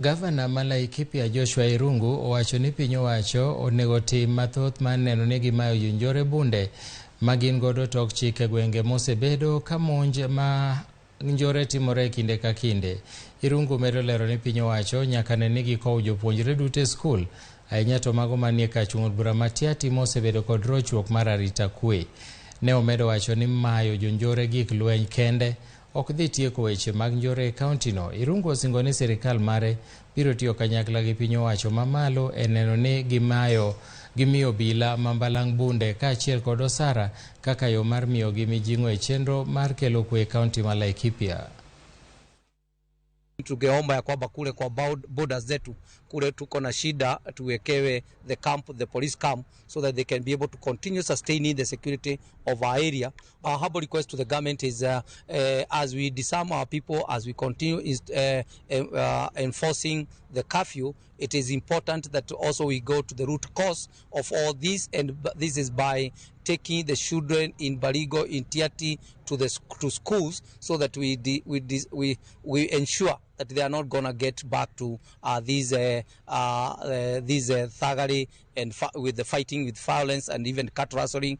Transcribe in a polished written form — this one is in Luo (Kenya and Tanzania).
Gavana ma Laikipia Joshua Irungu owacho ni piny owacho onego tim mathoth mar neno ni gimayo jonjore bunde ma gin godo tok chik e gwenge mosebedo ka monj ma njore timore kinde ka kinde. Irungu medo lero ni piny owacho nyaka ne ni gikowo jopuonjre duto e skul, ahinya to mago manie kar chung' od bura ma Tiaty mosebedo kod rochruok mar arita kwe. Ne omedo wacho ni mayo jonjore gik lweny kende ok dhi tieko weche mag njore e kaontino. Irungu osingo ni sirikal mare biro tiyo kanyakla gi piny owacho mamalo e neno ni gimayo gimiyo obila ma Mbalang' bunde kaachiel kod osara kaka yo mar miyogi mijing'o e chenro mar kelo kwe e kaonti ma Laikipia. Tungeomba ya kwamba kule kwa borders zetu kule tuko na shida, tuwekewe the camp, the police camp, so that they can be able to continue sustaining the security of our area. Our humble request to the government is as we disarm our people, as we continue enforcing the curfew, it is important that also we go to the root cause of all this, and this is by taking the children in Baringo, in Tiaty, to schools, so that we ensure that they are not going to get back to these thuggery and with the fighting with violence and even cattle rustling.